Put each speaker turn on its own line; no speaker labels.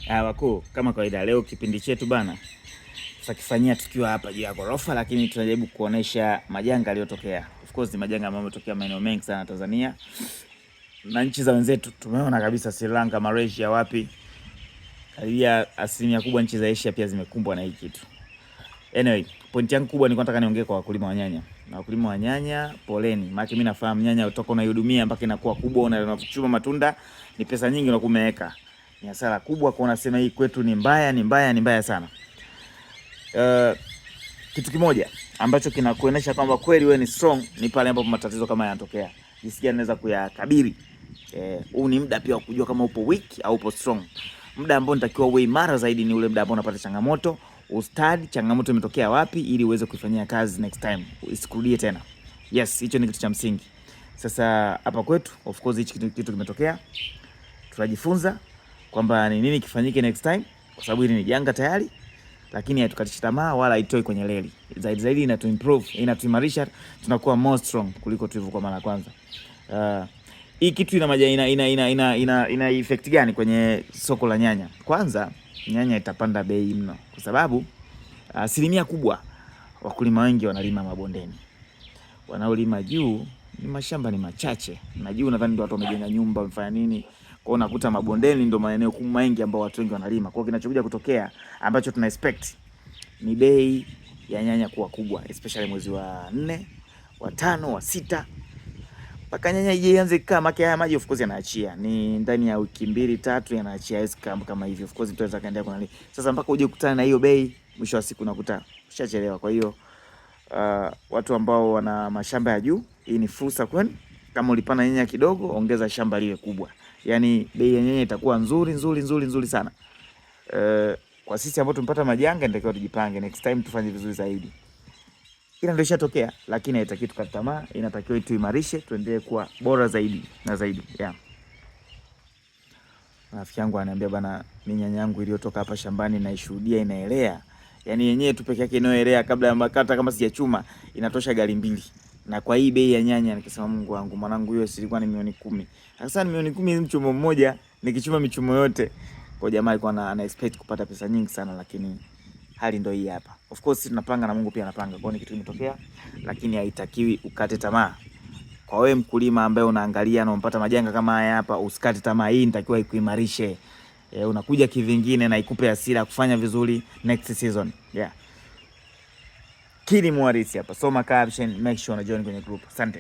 Wakuu, kama kawaida, leo kipindi chetu bana tutakifanyia tukiwa hapa juu ya ghorofa, lakini tunajaribu kuonesha majanga yaliyotokea. Of course ni majanga ambayo yametokea maeneo mengi sana Tanzania na nchi za wenzetu. Tumeona kabisa Sri Lanka, Malaysia, wapi, karibia asilimia kubwa nchi za Asia pia zimekumbwa na hii kitu. Anyway, point yangu kubwa nilikuwa nataka niongee kwa wakulima wa nyanya. Na wakulima wa nyanya, poleni. Maana mimi nafahamu nyanya utoka unaihudumia mpaka inakuwa kubwa, unachuma matunda, ni pesa nyingi unakuwa umeweka. Ni hasara kubwa kwa unasema hii kwetu ni mbaya, ni mbaya, ni mbaya sana. Kitu kimoja ambacho kinakuonyesha kwamba kweli wewe ni strong ni pale ambapo matatizo kama yanatokea. Jinsi gani unaweza kuyakabili. Huu ni muda pia wa kujua kama upo weak au upo strong. Muda ambao unatakiwa uwe imara zaidi ni ule muda ambao unapata changamoto, ustadi changamoto imetokea wapi ili uweze kuifanyia kazi next time, isikurudie tena. Yes, hicho ni kitu cha msingi. Sasa hapa kwetu of course hichi kitu kimetokea, tunajifunza kwamba ni nini kifanyike next time, kwa sababu hili ni janga tayari, lakini haitukatishi tamaa wala haitoi kwenye reli. Zaidi zaidi inatu improve, inatuimarisha, tunakuwa more strong kuliko tulivyokuwa mara ya kwanza. Hii kitu ina maja, ina, ina, ina, ina, ina, ina effect gani kwenye soko la nyanya? Kwanza nyanya itapanda bei mno, kwa sababu asilimia kubwa wakulima wengi wanalima mabondeni, wanaolima juu ni mashamba ni machache, na juu nadhani ndio watu wamejenga nyumba wamefanya nini, kwa unakuta mabondeni ndio maeneo mengi ambao watu wengi wanalima. Kwa kinachokuja kutokea ambacho tuna expect ni bei ya nyanya kuwa kubwa, especially mwezi wa 4, wa 5, wa 6 mpaka nyanya ije ianze kukaa, maki haya maji of course yanaachia, ni ndani ya wiki 2 3 yanaachia, haiwezi kama hivyo. Of course mtu anaweza kaendelea kuna nini. Sasa mpaka uje kukutana na hiyo bei, mwisho wa siku unakuta ushachelewa. Kwa hiyo watu ambao wana mashamba ya juu, hii ni fursa kwenu. Kama ulipanda nyanya kidogo, ongeza shamba liwe kubwa, yaani bei ya nyanya itakuwa nzuri nzuri nzuri nzuri sana. Kwa sisi ambao tumepata majanga, inatakiwa tujipange next time tufanye vizuri zaidi. Ila ndio ishatokea, lakini haitaki tukate tamaa, inatakiwa tuimarishe, tuendelee kuwa bora zaidi na zaidi. Yeah. Rafiki yangu ananiambia bana, mimi nyanya yangu iliyotoka hapa shambani naishuhudia inaelea. Yaani yenyewe tu peke yake inayoelea kabla ya makata kama sijachuma inatosha gari 2. Na kwa hii bei ya nyanya nikasema Mungu wangu, mwanangu hiyo silikuwa ni milioni 10. Sasa ni milioni 10 mchumo mmoja, nikichuma michumo yote. Kwa jamaa alikuwa ana expect kupata pesa nyingi sana, lakini hali ndio hii hapa. Of course tunapanga na Mungu pia anapanga. Kwa hiyo kitu kimetokea, lakini haitakiwi ukate tamaa. Kwa wewe mkulima ambaye unaangalia na unapata majanga kama haya hapa, usikate tamaa. Hii inatakiwa ikuimarishe. Unakuja kivingine na ikupe hasira kufanya vizuri next season. Yeah. Kilimo Halisi hapa. Soma caption, make sure una join kwenye group. Asante.